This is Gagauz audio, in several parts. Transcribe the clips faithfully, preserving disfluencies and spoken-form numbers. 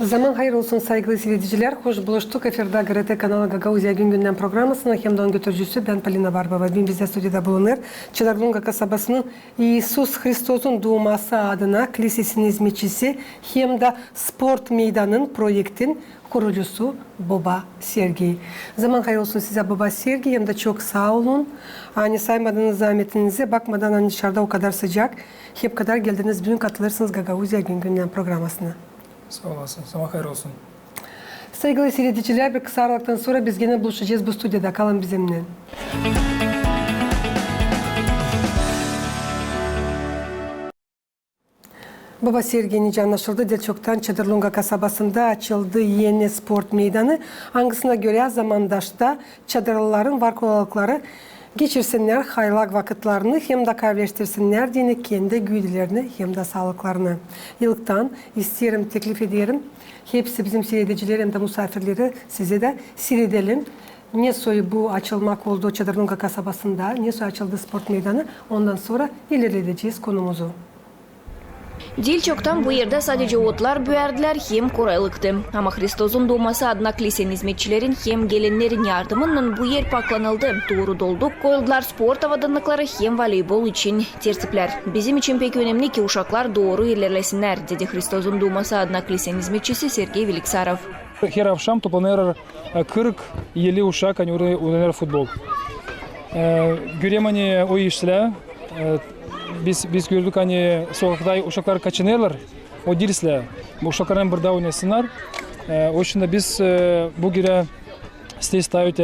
Zaman hayır olsun, saygılı siiredicilär. Hoş buluştuk. Efirdä GRT kanalı Gagauziya gün-gündän programasının hem dä onun götürücüsü bän, Polina Barbova. Büün bizdä studiyada bulunêr Çadırlunga kasabasının İisus Hristosun duuması adına klisesinin izmetçisi hem dä sport meydanın proektin kurucusu Boba Sergey. Zaman hayır olsun sizä, Boba Sergey, hem dä çok saa olun, ani saymadınız zaametinizi, bakmadan ani dışarıda o kadar sıcak, hep kadar geldiniz büün, katılêrsınız Gagauziya gün-gündän programasına. Saa olasın, zaman hayır olsun. Saygılı siiredicilär, bir kısa aralıktan sora biz genä buluşacez bu studiyada. Kalın bizimnän. Boba Sergey, nicä annaşıldı, diil çoktan Çadırlunga kasabasında açıldı eni sport meydanı, angısına görä Zamandaşta çadırlıların var kolaylıkları geçirsinnär haylak vakıtlarını hem dä kaavileştirsinnär deyni kendi güüdülerini hem dä saalıklarını. İlktän isteerim, teklif ederim, hepsi bizim siiredicileri hem dä musaafirleri, sizi dä siiredelim, ne soy bu açılmak oldu Çadırlunga kasabasında, ne soy açıldı sport meydanı, ondan sora ilerledecez konumuzu. Diil çoktan bu erdä sadecä otlar büürdülär hem koraylıktı. Ama Hristosun duuması adına klisenin izmetçilerin hem gelennerin yardımınnan bu er paklanıldı. Dooru dolduk koyuldular sport avadannıkları hem voleybol için tertiplär. Bizim için pek önemni, ki uşaklar dooru ilerlesinnär, dedi Hristosun duuması adına klisenin izmetçisi Sergey Veliksarov. Her avşam toplanêr, e, kırk elli uşak, ani oynêêr futbol. E, görersin, ani o işlär, e, biz, biz gördük, ani sokakta uşaklar kaçınêrlar, o diil islää bu uşaklarlan burada oynasınnar. E, o için dä biz, e, bu girä isteeriz stavit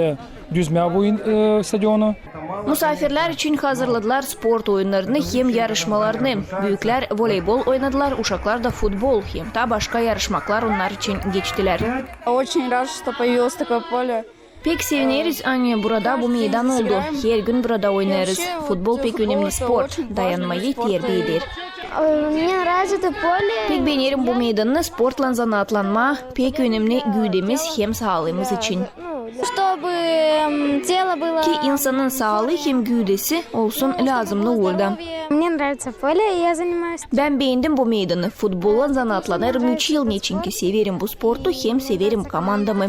düzmää bu, e, stadionu. Musaafirlär için hazırladılar sport oyunnarını hem yarışmalarını. Büüklär voleybol oynadılar, uşaklar da futbol, hem taa başka yarışmaklar onnar için geçtilär. Очень рад, что появилось такое поле. Pek sevineriz, ani burada bu meydan oldu. Her gün burada oynêêrız. Futbol pek önemni sport. Dayanmayı terbiyeder. Мне нравится это поле. Pek beenerim bu meydanı, sportlan zanaatlanmaa pek önemni güüdemiz hem saalıımız için. Чтобы тело было. Ki insanın saalıı hem güüdesi olsun lääzımnı uurda. Мне нравится поле, я занимаюсь. Bän beendim bu meydanı. Futbollan zanaatlanêrım üç yıl, neçinki severim bu sportu hem severim komandamı.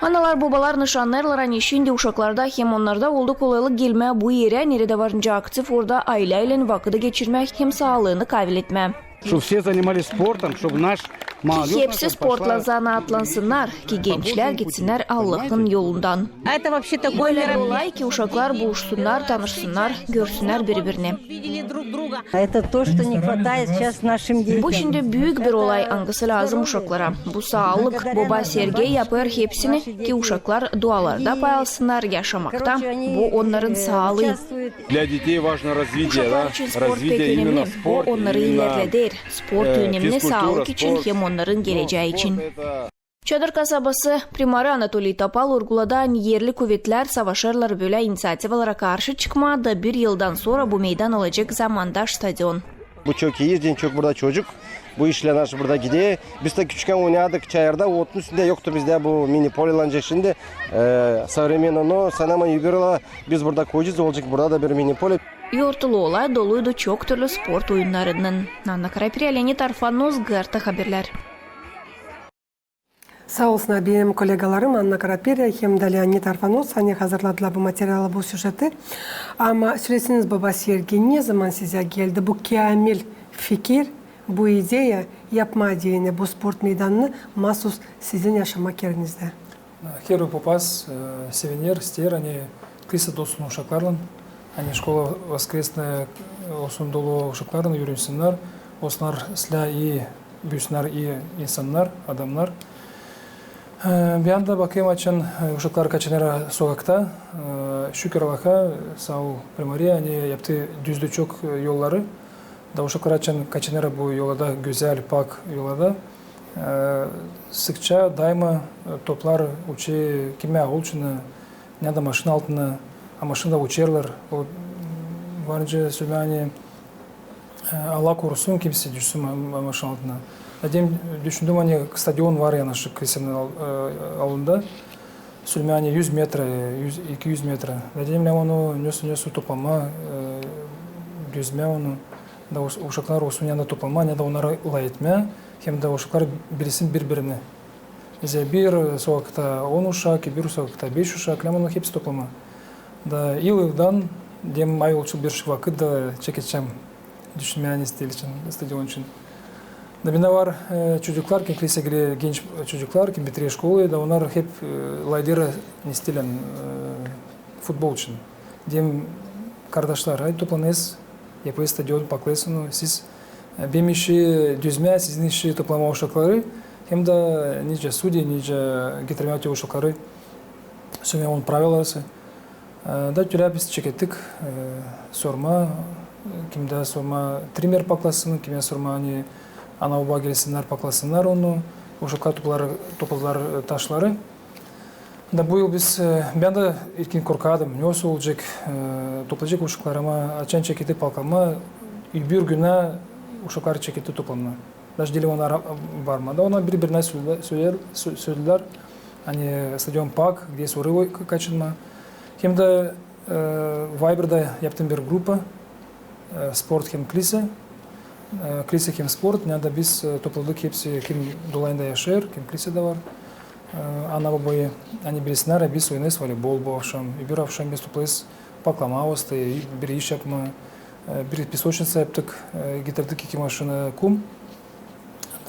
Analar-bobalar nışannêêrlar, ani şindi uşaklarda hem onnarda oldu kolaylık gelmää bu erä, neredä var nicä aktiv, orada ayleylan vakıdı geçirmää hem saalıını kaaviletmää. Чтоб все занимались спортом, чтоб наш молодёжь наша пошла. Ki hepsi sportlan zanaatlansınnar, ki gençlär gitsinnär Allahın yolundan. Это вообще такое мероприятие. Bölä bir olay, ki uşaklar buluşsunnar, tanışsınnar, görsünnär biri-birini. Это то, что не хватает сейчас нашим детям. Bu şindi büük bir olay, angısı lääzım uşaklara. Bu saalık. Boba Sergey yapêr hepsini, ki uşaklar dualarda pay alsınnar, yaşamakta. Bu onnarın saalıı. Для детей важно развитие, да, развитие именно спорта. Uşaklar için sport pek önemni. O onnarı ilerleder. Sport önemni saalık için hem onnarın gelecää için. Çadır kasabası primarı Anatoliy Topal urguladı, ani erli kuvetlär savaşêrlar bölä iniţiativalara karşı çıkmaa, da bir yıldan sora bu meydan alacek Zamandaş stadion. Bu çok iyi iş, çünkü çok burada çocuk bu işlär nasıl burada gider. Biz dä küçükkän oynardık çayırda, otun üstündä yoktu bizdä bu mini-polelär, ancak şindi, e, современно, но sanêrım, ani öbür yıla biz burada koyacez, olacek burada da bir mini-pole. Yortulu olay doluydu çok türlü sport oyunnarınnan. Anna Karaperä, Leonid Arfanos, GRT Haberlär. Saa olsunnar benim kollegalarım Anna Karaperä hem dä Leonid Arfanos, ani hazırladılar bu materialı, bu süjeti. Ama söleseniz, Boba Sergey, ne zaman sizä geldi bu käämil fikir, bu ideya yapmaa deyni bu sport meydanını maasuz sizin yaşamak erinizdä? Her bir papaz, e, seviner, isteer, ani klise dolsun uşaklarlan, ani şkola voskresnaya olsun dolu uşaklarlan, üürensinnär, olsunnar islää ii, büüsünnär ii insannar, adamnar. E, bir anda bakêrım, açan, e, uşaklar kaçınêr sokakta, e, şükür Allaha, saa ol primariya, ani yaptı düzdü çok, e, yolları. Da uşaklar açan kaçınêr bu yollarda, gözäl, pak yollarda, e, sıkça, daima, e, toplar uçêr kimä olçuna, ya da maşın altına, a maşın da uçêrlar. O, var nicä sölää, ani, e, Allah korusun, kimsey düşsün ma-, ma-, maşın altına. Dedim, düşündüm, ani stadion var yanaşık klisenin al-, e, alında. Sölää, ani üz metra, üz, iki üz metra. Da dedim, lä onu nesä, nesä toplamaa, e, düzmää onu. Da uş-, uşaklar olsun yanında toplamaa, ya da onnarı lafetmää, hem dä uşaklar bilsin biri-birini. Mesela bir sokakta on uşak, öbür sokakta beş uşak, lääzım onu hepsi toplamaa. Da yıl-yıldan, deyim, ay olsun bir vakıt da çekecäm düşünmää, ani stil için, stadion için. Da bendä var, e, çocuklar, kim klisä geler, genç çocuklar, kim bitirä şkolu, da onnar hep, e, laydêrlar, ani stil, e, futbol için. Deyim, kardaşlar, aydı toplanêz, yapêz stadion, paklêêz onu, siz, e, benim işi düzmää, sizin işi toplamaa uşakları, hem dä nicä sudya, nicä getirmää te uşakları, sölemää onun pravilaları. E, da tölä biz çekettik, e, sormaa, e, kimdä sormaa trimer paklasın, kimdä sormaa, ani ana-boba gelsinnär, paklasınnar onu, uşaklar topladılar, topladılar, e, taşları. Da bu yıl biz, e, bän dä ilkin korkardım, ne olsun olacek, e, toplayacek uşakları, ama açan çekettik paklamaa, öbür günä uşaklar çeketti toplamaa. Daş diil onnar barmaa. Da onnar biri-birinä söledi-, söledi-, sö-, söledilär, ani stadion pak, gideriz orayı kaçınmaa. Hem dä, e, Viberda yaptım bir grupa, e, sport hem klisä. E, klisä hem sport, neredä biz, e, topladık hepsi, kim dolayında yaşêêr, kim klisädä var, e, ana-bobayı, ani bilsinnär, biz oynêêrız voleybol bu avşam. Öbür avşam biz toplêêrız paklamaa, osta, bir iş yapmaa, e, bir pesoçnica yaptık, e, getirdik iki maşina kum.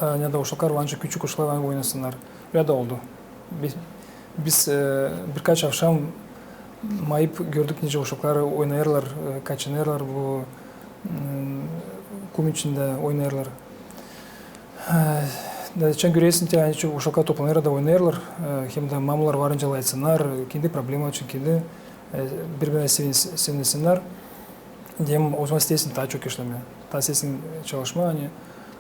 Da neredä uşaklar, var nicä küçük uşaklar, var oynasınnar. Ölä dä oldu. Biz, biz, e, birkaç avşam mayıp gördük, nicä uşaklar oynêêrlar, e, kaçınêrlar bu, m, kum içindä oynêêrlar. E, da açan görersän, te, ani çok uşaklar toplanêrlar da oynêêrlar, e, hem dä mamalar var nicä laytsınnar, kendi problema için kendi, e, biri-birinä sevin-, sevinsinnär. Deyim, o zaman isteersin taa çok işlemää, taa isteersin çalışmaa, ani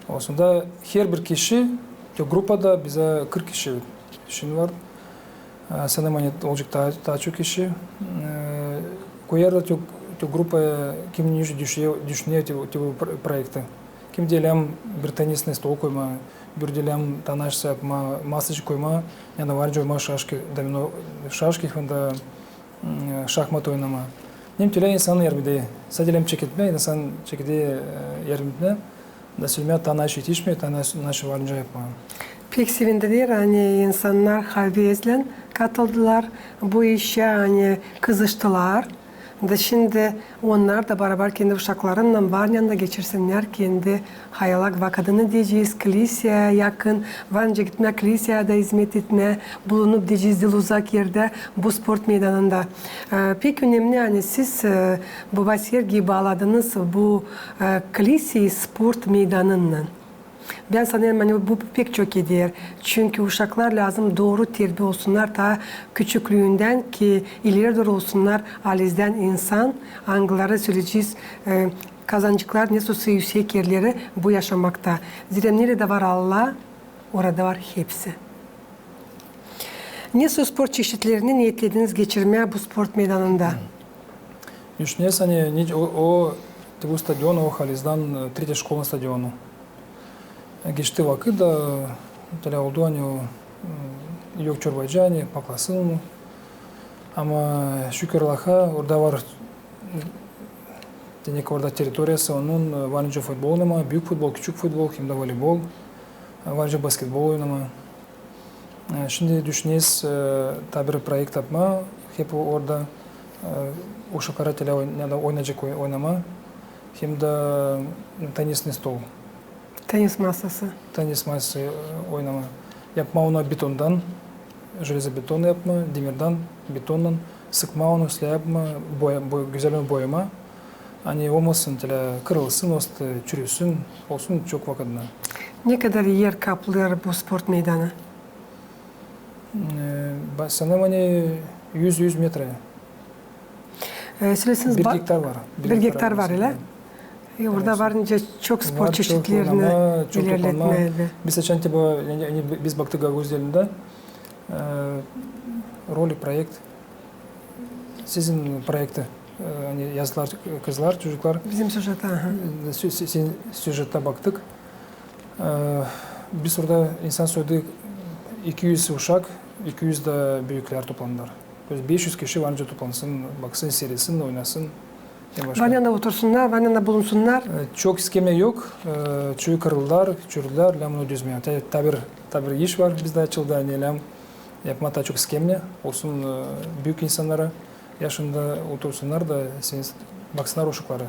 olsun da herbir kişi, te grupada bizä kırk kişi şindi var. E, sanêrım, ani olacek taa, taa çok kişi. E, koyêrlar te, te grupaya, kim nicä düşüner, düşüner te, te bu pro-, proekti. Kim deyni bir tenisnıy stol koymaa, bir deyni taa naşey yapmaa, masacık koymaa, neredä var nicä oynamaa şaşki, domino, şaşki hem dä, m, şahmat oynamaa. Deyni tölä insan yardım eder. Sade deyni çeketmää, insan çekeder, e, yardım etmää. Da sölmää, taa naşey etişmeer, taa naş-, naşey var nicä yapmaa. Pek sevindilär, ani insannar havezlän katıldılar bu işä, ani kızıştılar. Da şindi onnar da barabar kendi uşaklarınnan var nicä da geçirsinnär kendi hayalak vakıdını deyecez, kliseyä yakın, var nicä gitmää kliseyä dä izmet etmää, bulunup deyecez diil uzak erdä, bu sport meydanında. E, pek önemni, ani siz, e, baba Sergiyi baaladınız bu, e, kliseyi sport meydanınnan. Bän sanêrım, ani bu pek çok eder. Çünkü uşaklar lääzım dooru terbiya olsunnar taa küçüklüündän ki, ileri dooru olsunnar halizdän insan, angıları söleyecez, e, kazanaceklar nesoy üüsek erleri bu yaşamakta. Zerä neredä var Allah, orada var hepsi. Nesoy sport çeşitlerini neetlediniz geçirmää bu sport meydanında? Düşünersän, ani, o, o, te bu stadion, o halizdän, e, tretyä şkolnıy stadionu. E, geçti vakıt da, e, tölä oldu, ani o, m, yok çorbacı, ani paklasın onu. Ama şükür Allaha, orada var, m, te nesoy orada teritoriyası, onun, e, var nicä futbol oynamaa, büük futbol, küçük futbol, hem dä voleybol, e, var nicä basketbol oynamaa. E, şindi düşüneriz, e, taa bir proekt yapmaa, hep o, orada, e, uşaklara tölä oyn-, neredä oynayacek oy-, oynamaa, hem dä, m, tenisnıy stol. Tenis masası. Tenis masası, e, oynamaa. Yapmaa onu betondan, železobeton yapmaa, demirdän, betonnan, sıkmaa onu, släpmaa, boya-, boy-, gözäl onu boyamaa. Ani olmasın, tölä kırılsın, osta çürüsün, olsun çok vakıdına. Ne kadar er kaplêêr bu sport meydanı? E, ba-, sanêrım, ani üz, üz metra. E, sölerseniz, bir gektar var. Bir gektar var, ölä? E, orada var nicä çok sport çeşitlerini ilerletmää. Var çok toplanmaa. Biz açan te bu, ani, ani bi-, biz baktık Gagauz dilindä, e, rolik proekt, sizin proekti, e, ani yazdılar, e, kızlar, çocuklar. Bizim süjettä, aha. E, sü-, sü-, sizin süjettä baktık. E, biz orada insan soyduk, iki üz uşak, iki üz dä büüklär toplandılar. То есть beş üz kişi var nicä toplansın, baksın, seyretsin, oynasın. Var yanında otursunnar, var yanında bulunsunnar. E, çok iskemne yok. E, çoyu kırıldılar, çürüdülär, lääzım onu düzmää. Taa, taa bir, taa bir iş var bizdä açıldı, ani lääzım yapmaa taa çok iskemne olsun, e, büük insannara, yaşında otursunnar da, seni baksınnar uşakları.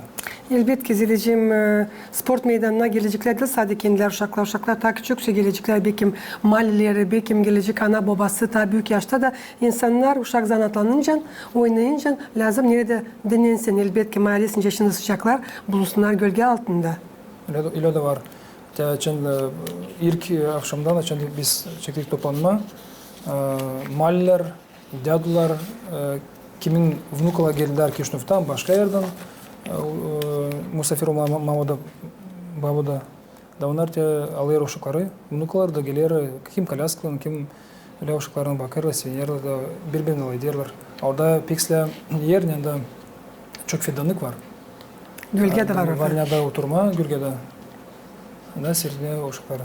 Elbetki, Zeliciim, e, sport meydanına geleceklär diil sade kendilär uşaklar, uşaklar taa küçük, çoksa geleceklär, bekim, maaleleri, bekim gelecek ana-bobası, taa büük yaşta da insannar uşak zanaatlanınca, oynayınca, lääzım neredä dinnensin, elbetki, maalesinä, şindi sıcaklar, bulunsunnar gölge altında. Ölä dä, ölä dä var. Tä, açan, e, ilk, e, avşamdan, açan biz çektik toplanmaa, e, maaleler, dädular, e, kimin vnukaları geldilär Kişinövdan, başka erdän, e, e, musaafir olmaa ma-, mamoda, babuda. Da onnar tä alêr uşakları, vnukaları da geler, kim kolyaskaylan, kim ölä uşaklarına bakêrlar, sevinerlär da biri-birindän alay ederlär. A orada pek islää er, neredä çok fidannık var. Gölge dä var orada. Var neredä oturmaa gölgedä. Da serinä uşakları.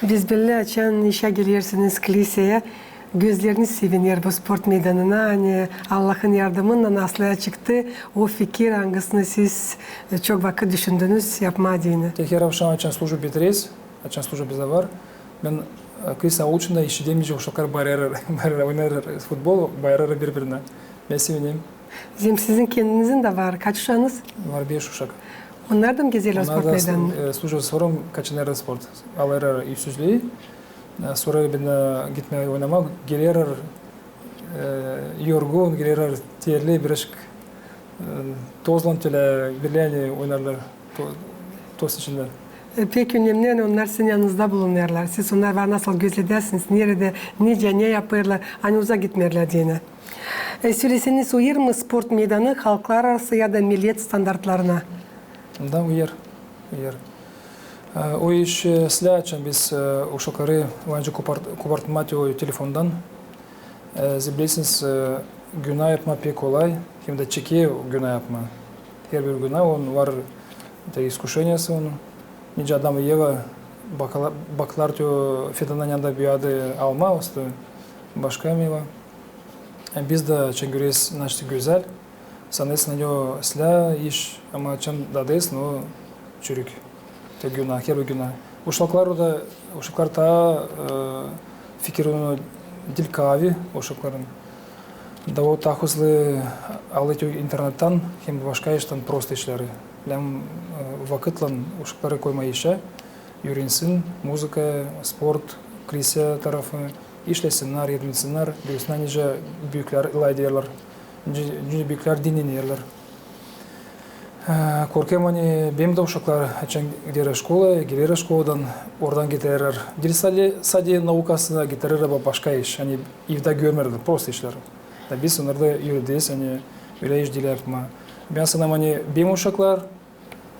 Biz bellä, açan işä gelersiniz kliseyä, gözleriniz seviner bu sport meydanına, ani Allahın yardımınnan aslaya çıktı o fikir, angısını siz, e, çok vakıt düşündünüz yapmaa deyni. Tä her avşam, açan službu bitireriz, açan služba bizdä var, bän, e, klisä uçunda işidäm, nicä uşaklar baarerar, baarerar, oynêêrlar futbol, baarerar biri-birinä. Bän sevinerim. Hem sizin kendinizin dä var. Kaç uşaanız? Var beş uşak. Onnar da mı gezerlär sport meydanında? Onnar da, e, služba sora kaçanêrlar sport. Alêrlar üstsüzlüü. E, sora bän, e, gitmää oynamaa gelerlär, e, yorgun, gelerlär terli, birazcık, e, tozlan tölä, bellä, ani oynarlar to-, toz içindä. E, pek önemli, ani onnar sizin yanınızda bulunêrlar. Siz onnarı var nasıl gözledäsiniz, neredä, nicä, ne yapêrlar, ani uzak gitmeerlär deyni. E, söleseniz, uyêr mı sport meydanı halklararası ya da millet standartlarına? Da, uyêr. Uyêr. E, o iş, e, islää, açan biz, e, uşakları var nicä kopart-, kopartmaa o telefondan. E, bilesiniz, e, günaa yapmaa pek kolay, hem dä çekey günaa yapmaa. Herbir günaa onun var, tä, iskuşeniyası onun. Nicä Adam, Eva bakala-, baktılar, tä, o fidanın yanında büüyärdi alma, osta başka meyva. E, biz dä açan göreriz, nesoy gözäl. Sanêrsın, ani o islää iş, ama açan dadêrsın, o çürük. Tä günaa, herbir günaa. Uşaklar da, uşaklar taa, e, fikir onu diil kaavi uşakların. Da o taa hızlı alêr internettän hem başka iştän prosta işleri. Lääzım, e, vakıtlan uşakları koymaa işä, üürensin muzıka, sport, klisä tarafı, işlesinnär, üürensinnär, görsünnär, nicä büüklär lafederlär, nicä, nicä büüklär dinnenerlär. E, korkêrım, ani benim dä uşaklar, açan giderlär şkolaya, gelerlär şkoladan, oradan getirerlär diil sade, sade naukasını, getirerlär ba-, başka iş, ani evdä görmeerlär, prosta işleri. Da biz onnarı da üürederiz, ani ölä iş diil yapmaa. Bän sanêrım, ani benim uşaklar,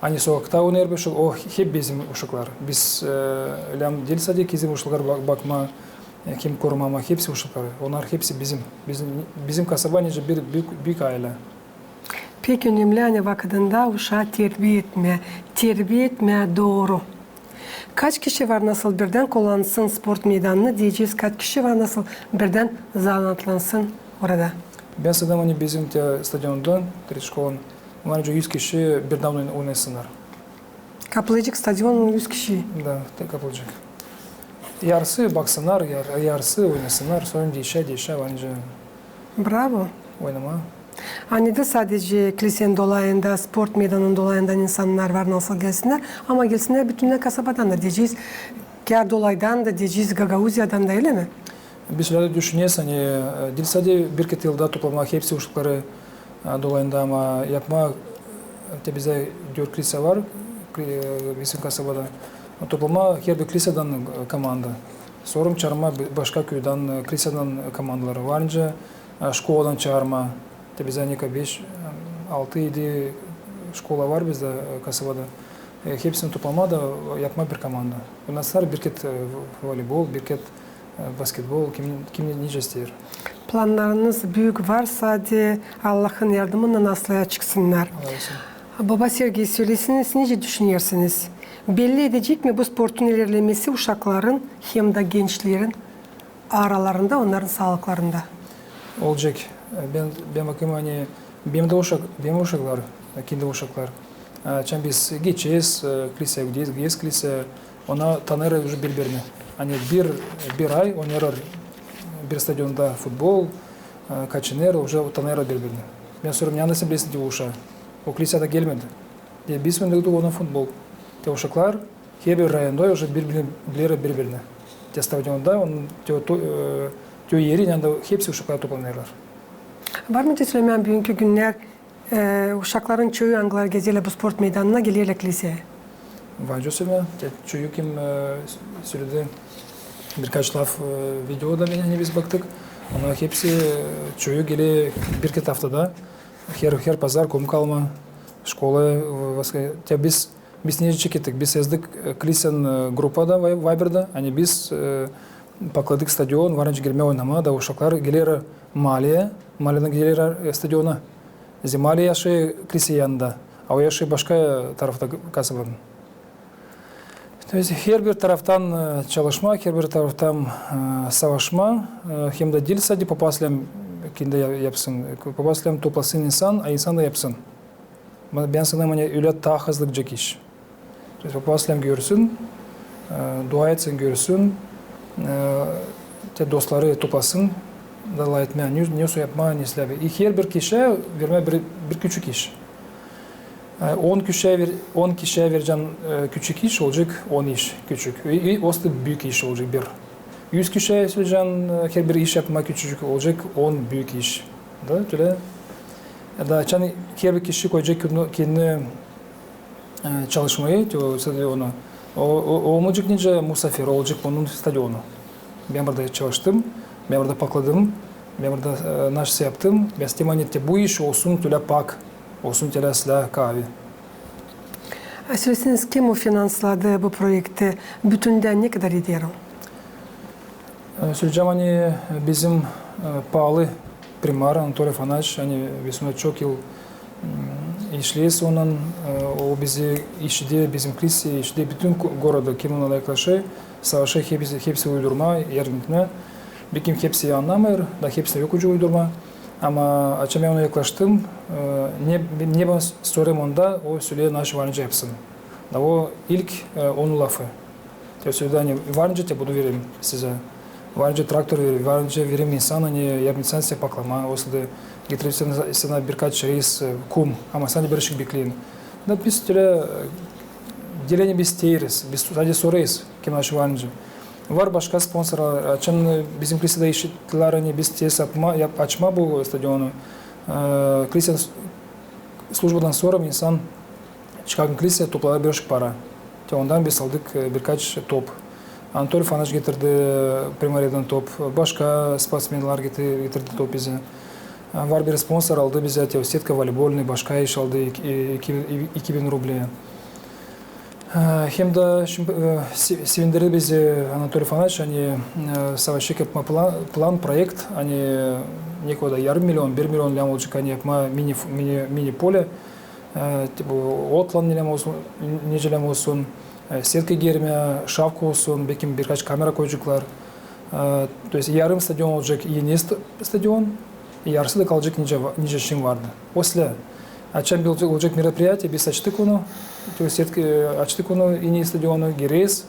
ani sokakta oynêêr uşak, o hep bizim uşaklar. Biz, e, lääzım diil sade bizim uşakları bak-, bakmaa, e, hem korumaa, ama hepsi uşakları. Onnar hepsi bizim. Bizim, bizim kasaba nicä bir büük, büük aylä. Pek önemli, ani vakıdında uşaa terbiya etmää, terbiya etmää dooru. Kaç kişi var nasıl birdän kullansın sport meydanını deyecez, kaç kişi var nasıl birdän zanaatlansın orada? Bän sanêrım, ani bizim tä stadionda, tä şkolanın, var nicä üz kişi birdän oyn-, oynasınnar. Kaplayacek stadion üz kişi? Da, tä kaplayacek. Yarısı baksınnar, yar-, yarısı oynasınnar, sora diişer, diişer, var nicä. Bravo. Oynamaa. Ani da sadece klisenin dolayında, sport meydanının dolayında insannar var nasıl gelsinnär, ama gelsinnär bütünnä kasabadan da deyecez, kär dolaydan da deyecez, Gagauziyadan da, ölä mi? Biz ölä dä düşüneriz, ani, e, diil sade bir kerä yılda toplamaa hepsi uşakları, e, dolayında, ama yapmaa, e, tä bizdä dört klise var, kli-, e, bizim kasabada. Toplamaa herbir klisedän, e, komanda. Sora çaarmaa bi-, başka küüdän, e, klisedän komandaları. Var nicä, e, şkoladan çaarmaa. Tä bizdä ani kaç, beş, e, altı, edi şkola var bizdä, e, kasabada. E, hepsini toplamaa da yapmaa bir komanda. Oynatsınnar bir kerä, e, vo-, voleybol, bir kerä, e, basketbol, kim, kim nicä isteer. Plannarınız büük var, sade Allahın yardımınnan aslaya çıksınnar. Baba Sergey, söleseniz, nicä düşünersiniz? Belli edecek mi bu sportun ilerlemesi uşakların hem dä gençlerin aralarında, onnarın saalıklarında? Olacek. Bän, bän bakêrım, ani benim dä uşak-, benim uşaklar, kendi uşaklar. E, açan biz geçeriz, e, kliseyä gideriz, gideriz kliseyä, ona tanıyêrlar uje biri-birini. Ani bir, bir ay oynêêrlar bir stadionda futbol, e, kaçınêr, uje tanıyêrlar biri-birini. Bän sorêrım, neredä sän bilersin te uşaa? O kliseyä dä gelmedi. Deer, biz oynêêrdık ona futbol. Te uşaklar herbir rayonda uje biri-birini bilerlär biri-birini. Te stadionda, onun, te o to-, e, te o eri, neredä hepsi uşaklar toplanêrlar. Var mı te sölemää, büünkü günnär, e, uşakların çoyu, angıları gezerlär bu sport meydanına, gelerlär kliseyä? Var mı te sölemää, te çoyu kim, e, s-, söledi birkaç laf, e, videoda, ani biz baktık. Onnar hepsi, e, çoyu geler bir kerä aftada. Her, her pazar komik alma, şkola, e, vaska-, te biz Biz nicä çekettik? Biz yazdık, e, klisän, e, grupada, Vai-, Vayberda. Ani biz, e, pakladık stadion, var nicä girmää oynamaa, da uşaklar gelerlär maaleyä, maaleydan gelerlär, e, stadiona. Zerä maaleä yaşêêr klisä yanında, a o yaşêêr başka tarafta kasabanın. То есть herbir taraftan, e, çalışmaa, herbir taraftan, e, savaşmaa, e, hem dä diil sade papaslän kendi ya-, yapsın, papaslän toplasın insan, a insan da yapsın. Bän, bän sanêrım, ani ölä taa hızlı gidecek iş. То есть papaslän görsün, e, dua etsin, görsün, e, te dostları toplasın, da lafetmää, ne, ne yapmaa, nesoy yapmaa, neslää. İ herbir kişiyä vermää bir, bir küçük iş. E, on kişiyä ver-, on kişiyä verecän, e, küçük iş, olacek on iş küçük. İ, i osta büük iş olacek bir. Üz kişiyä söleecän, e, herbir iş yapmaa küçücük, olacek on büük iş. Da, tölä. Da açan herbir kişi koyacek kendi, kendi, e, çalışmayı, te o stadiona. O, o, olmayacek nicä Musafer, olacek onun stadionu. Bän burada çalıştım, bän burada pakladım, bän burada, e, naşey yaptım. Bän isteerim, ani te bu iş olsun tölä pak, olsun tölä islää kaavi. A söleseniz, kim o finansladı bu proekti, bütündä ne kadar eder o? E, söleyecäm, ani bizim, e, paalı primar Anatoliy Afanaç, ani biz onu çok yıl, m, işleeriz onunnan, e, o bizi işider, bizim kliseyä işider, bütün ko-, goroda, kim ona yaklaşêr, savaşêr hepsi, hepsi uydurmaa, yardım etmää. Bekim hepsi annamêêr, da hepsinä yok olacek uydurmaa. Ama açan bän ona yaklaştım, e, ne, ne bän sorêrım onda, o söleer, naşey var nicä yapsın. Da o ilk, e, onun lafı. Te o söledi, ani var nicä te bunu vererim sizä. Var nicä traktor vererim, var nicä vererim insan, ani yardım etsin sizä paklamaa, osa da getirerim sana, sana birkaç reis, e, kum, ama sän dä birazcık bekleyin. Da biz tölä, e, diil ani biz isteeriz, biz sade sorêrız, kim naşey var nicä. Var başka sponsorlar, açan, e, bizim kliseydä işitttilär, ani biz isteeriz yapmaa, yap-, açmaa bu stadionu. E, klisä s-, slujbadan sora insan çıkarken kliseyä topladı birazcık para. Te ondan biz aldık, e, birkaç top. Anatoliy Afanaç getirdi, e, primariyeden top, başka sportsmennär geti-, getirdi top bizä. E, var bir sponsor aldı bizä, te setka voleybolnıy, başka iş aldı, iki, e, iki, iki bin rublä. E, hem dä şim-, e, se-, sevindirdi bizi Anatoliy Afanaç, ani, e, savaşacek yapmaa plan, plan, proekt, ani nekoyda yarım milion, bir milion lääm olacek, ani yapmaa mini, mini, mini polä. E, te bu otlan nelär olsun, nicä lääm olsun, e, setka germää, şavka olsun, bekim birkaç kamera koyaceklar. E, то есть yarım stadion olacek eni st-, stadion, yarısı da kalacek nicä va-, nicä şim vardı. Oslä, açan bir olacek, olacek мероприятие, biz açtık onu, то есть setka, e, açtık onu, eni stadionu, gireriz,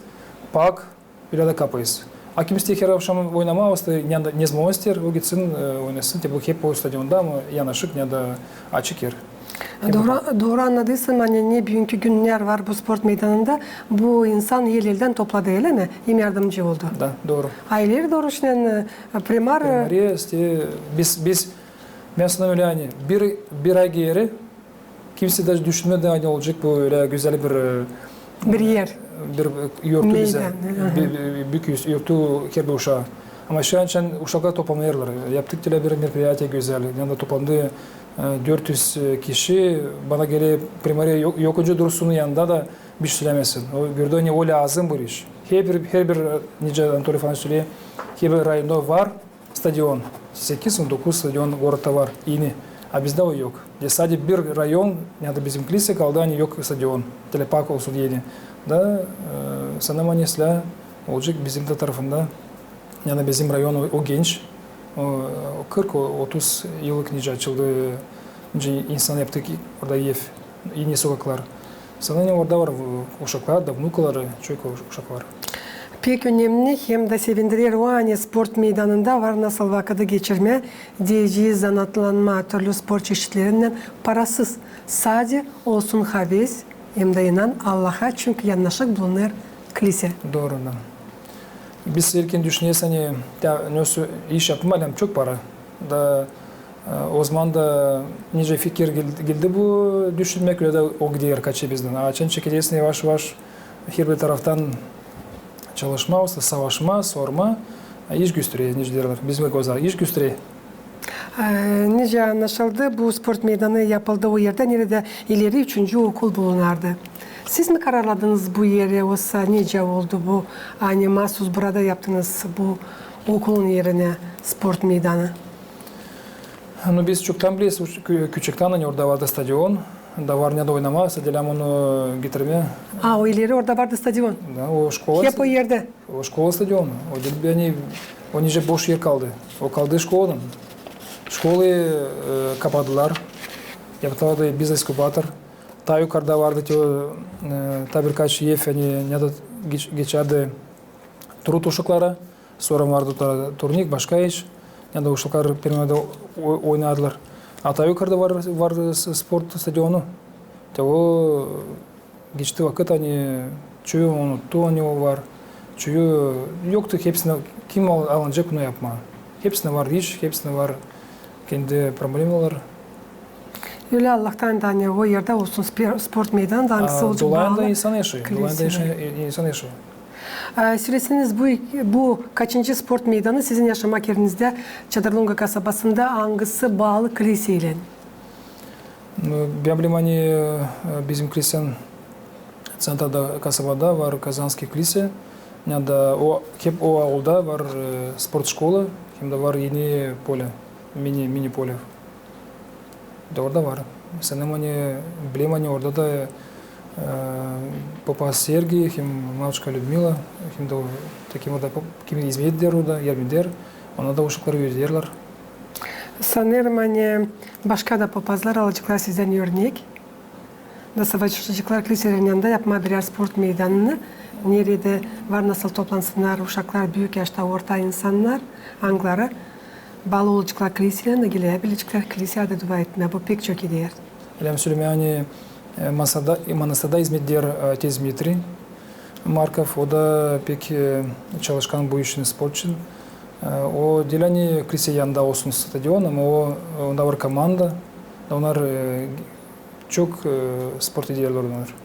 pak, ölä dä kapêêrız. A kim isteer her akşam oynamaa, osta ne, ne zaman isteer, o gitsin, e, oynasın, te bu hep o stadionda, ama yanaşık, ne dä açık er. Dooru, dooru annadıysam, ani ne büünkü günnär var bu sport meydanında, bu insan el-eldän topladı, ölä mi? Hem yardımcı oldu. Da, dooru. A ileri dooru şindi, e, primar, e, primariya, isteer, biz, biz, bän sanêrım ölä, ani bir, bir ay geeri kimsey dä düşünmedi, ani olacek bu ölä gözäl bir, e, bir er, bir, e, örtü bizä. Meydan, aha. Bir, bir, bir büük örtü herbir uşaa. Ama şindi açan uşaklar toplanêrlar. Yaptık ölä bir мероприятие gözäl. Yanında toplandı, e, dört üz, e, kişi. Bana geler, primariya yok, yok olacek dursun yanında da bir şey sölämesin. O gördü, ani o lääzım bu iş. Herbir, herbir, e, nicä Anatoliy Afanaç söleer, herbir rayonda var stadion. Sekiz, on dokuz stadion gorodda var, eni. A bizdä o yok. Te sade bir rayon, yanında bizim klisey kaldı, ani yok stadion. Te ölä pak olsun eni. Da, e, sanêrım, ani islää olacek bizim dä tarafında. Yanında bizim rayon o, o genç. O, o kırk, o, otuz yıllık nicä açıldı, nicä insan yaptı ki, orada ev. İi sokaklar. Sanêrım, orada var, e, uşaklar da, vnukaları, çok uş-, uşak var. Pek önemni hem dä sevindirer o, ani sport meydanında var nasıl vakıdı geçirmää, deyecez, zanaatlanmaa türlü sport çeşitlerinnän parasız. Sade olsun haves hem dä inan Allaha, çünkü yanaşık bulunêr klise. Doorudan. Biz ilkin düşüneriz, ani, ya, nasıl iş yapmaa lääzım çok para. Da, e, ozaman da nicä fikir gel-, geldi bu düşünmää, ölä dä o gider kaçêr bizdän. A açan çekelersin yavaş-yavaş herbir taraftan çalışmaa, olsa savaşmaa, sormaa, e, iş gösterer, nicä deerlär bizim gözä, iş gösterer. E, nicä annaşıldı, bu sport meydanı yapıldı o erdä, neredä ileri üçüncü okul bulunardı. Siz mi kararladınız bu eri, olsa nicä oldu bu, ani maasuz burada yaptınız bu okulun erinä sport meydanı? Nu, biz çoktan bileriz, uş-, kü-, küçüktän, ani orada vardı stadion, da var ne dä oynamaa, sadä lääzım onu getirmää. A, o ileri orada vardı stadion? Da, o şkola. Hep o erdä. O şkola stadionu. O diil, ani, o nicä boş er kaldı. O kaldı şkoladan. Şkolayı, e, kapadılar. Yaptılar da biz eskavator. Taa yukarda vardı te, e, taa birkaç ev, ani ne dä geç-, geçärdi trud uşaklara. Sora vardı taa turnik, başka iş. Ne dä uşaklar primeroda o-, oynardılar. A taa yukarda var, var s-, sport stadionu. Te o geçti vakıt, ani çoyu unuttu, ani o var. Çoyu yoktu, hepsinä, kim al-, alınacek bunu yapmaa. Hepsinä var iş, hepsinä var kendi problemaları. Ölä Allahtan da, ani o erdä olsun spe-, sport meydanı da, angısı olacek baalı. Dolayında insan işi, dolayında insan işi. A, söleseniz, bu, bu kaçıncı sport meydanı sizin yaşamak erinizdä, Çadırlunga kasabasında, angısı baalı klise ilän? Nu, bän bilerim, ani, e, bizim klisenin ţentrada, kasabada var Kazanskıy klise. Ya da o, hep o aulda var, e, sport şkola, hem dä var Eni polä, mini, mini polä. Da orada var. Sanêrım, ani, bilerim, ani orada da, e, papa Sergiy, hem mavuşka Lüdmila, hem dä o, takim orada pap-, kimi izmet eder orada, yardım eder. Ona da uşakları ödeyerlär. Sanêrım, ani başka da papazlar alaceklar sizdän örnek. Da savaşaceklar klisenin yanında yapmaa birär sport meydanını, neredä var nasıl toplansınnar uşaklar, büük yaşta orta insannar, angıları baalı olaceklar klisenin, da gelecekler kliseyi dua etmää. Bu pek çok eder. Lääzım sölemää, ani, e, Manastırda, Manastırda izmet eder, e, otes Dmitriy Markov, o da pek, e, çalışkan bu işin, sport için. E, o diil, ani klise yanında olsun stadion, ama o, e, onda var komanda, da onnar, e, çok, e, sport ederlär onnar.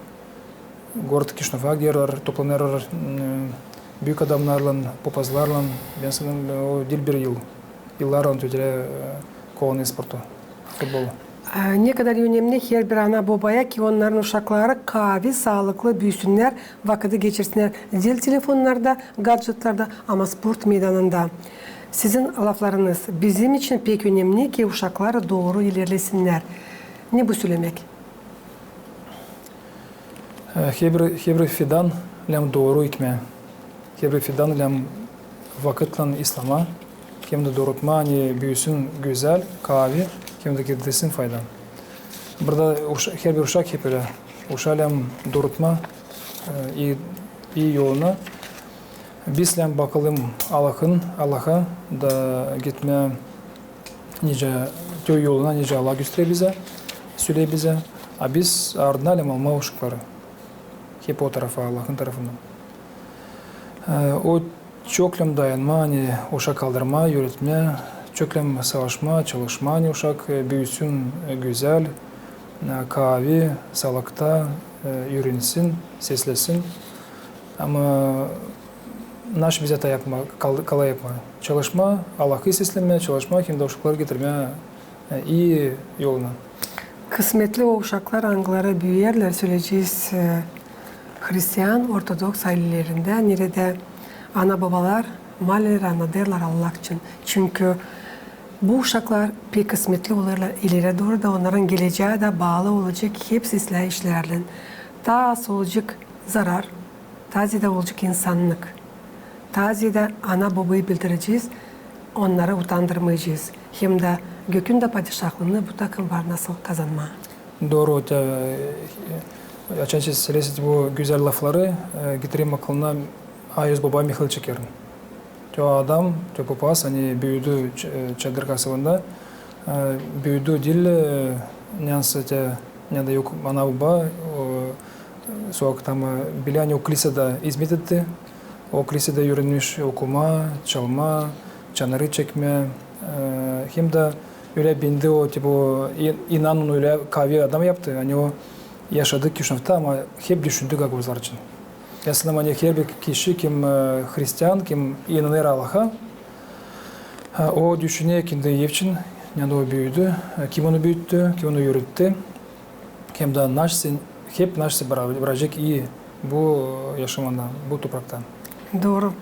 Gorod Kişinövä giderlär, toplanêrlar, e, büük adamnarlan, papazlarlan. Bän sanêrım, o diil bir yıl. Yıllarlan tütülä, e, kolay sportu, futbolu. E, ne kadar önemni herbir ana-bobaya, ki onnarın uşakları kaavi, saalıklı büüsünnär, vakıdı geçirsinnär diil telefonnarda, gadjetlarda, ama sport meydanında. Sizin laflarınız: bizim için pek önemni, ki uşaklar dooru ilerlesinnär. Ne bu sölemäk? E, herbir, herbir fidan lääzım dooru ekmää. Herbir fidan lääzım vakıtlan islamaa, hem dä doorutmaa, ani büüsün gözäl, kaavi, hem dä getirsin fayda. Burada uşa-, herbir uşak hep ölä. Uşaa lääzım doorutmaa, e, ii, ii yoluna. Biz lääzım bakalım Allahın, Allaha da gitmää nicä, te yoluna, nicä Allah gösterer bizä, söleer bizä. A biz ardına lääzım almaa uşakları. Hep o tarafa, Allahın tarafına. E, o çok lääzım dayanmaa, ani uşak kaldırmaa, üüretmää, çok lääzım savaşmaa, çalışmaa, ani uşak, e, büüsün, e, gözäl, e, kaavi, saalıkta, e, üürensin, seslesin. Ama naşey bizä taa yapmaa, kal-, kolay yapmaa. Çalışmaa, Allahı seslemää, çalışmaa, hem dä uşakları getirmää, e, ii yoluna. Kısmetli o uşaklar, angıları büüyerlär, söleyecez, e, hristian, ortodoks aylelerindä, neredä ana-bobalar maaleler annadêrlar Allah için. Çünkü bu uşaklar pek kısmetli olêrlar ileri dooru da, onnarın gelecää dä baalı olacek hepsi islää işlärlän. Taa az olacek zarar, taa zeedä olacek insannık. Taa zeedä ana-bobayı bildirecez, onnarı utandırmayacez. Hem dä gökün dä padişahlıını bu takım var nasıl kazanmaa. Dooru, te, e, açan siz söleersiniz bu gözäl lafları, e, getireyim akılına Ayuz baba Mihail Çekerin. Te o adam, te papaz, ani büüdü Ç-, e, Çadır kasabanda, e, büüdü diil, e, neysä te, ne da yok ana-baba, o, e, sokakta, ama bilä, ani o klisada izmet etti. O klisada üürenmiş okumaa, çalmaa, çanarı çekmää, e, hem dä ölä bindi o, tipa, o in-, inanın, ölä kaavi adam yaptı. Ani o yaşadı Kişinövtä, ama hep düşündü gagauzlar için. Aslında, ani herbir kişi, kim, e, hristian, kim inanêr Allaha, e, o düşüner kendi ev için, neredä o büüdü, e, kim onu büüttü, kim onu üüretti. Hem dä naşey, hep naşey bra-, brakacek ii bu yaşamada, bu toprakta. Dooru.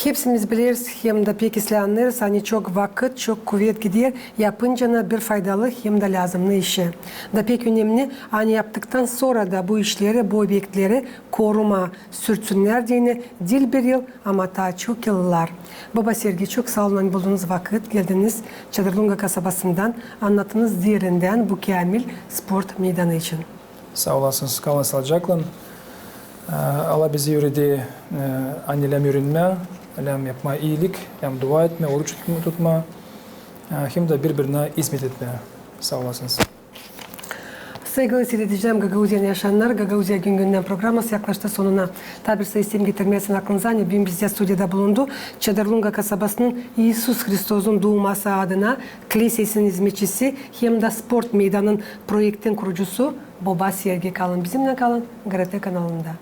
Hepsimiz bileriz hem dä pek islää annêêrız, ani çok vakıt, çok kuvet gider yapınca bir faydalı hem dä lääzımnı işä. Da pek önemni, ani yaptıktan sora da bu işleri, bu obyektleri korumaa, sürtsünnär deyni diil bir yıl, ama taa çok yıllar. Baba Sergi, çok saa olun, ani buldunuz vakıt, geldiniz Çadırlunga kasabasından, annattınız derindän bu käämil sport meydanı için. Saa olasınız, kalın saalıcaklan. E, Allah bizi üüreder, e, ani lääzım üürenmää, lääzım yapmaa iilik, lääzım dua etmää, oruç tutma-, tutmaa, e, hem dä biri-birinä izmet etmää. Saa olasınız. Saygılı siiredicilerim, Gagauziyanın yaşayannarı, Gagauziya gün-gündän programası yaklaştı sonuna. Taa bir saa isteerim getirmää sizin aklınıza, ani büün bizdä studiyada bulundu Çadırlunga kasabasının İisus Hristosun duuması adına klisesinin izmetçisi hem dä sport meydanın proektin kurucusu Boba Sergi. Kalın bizimnän, kalın GRT kanalında.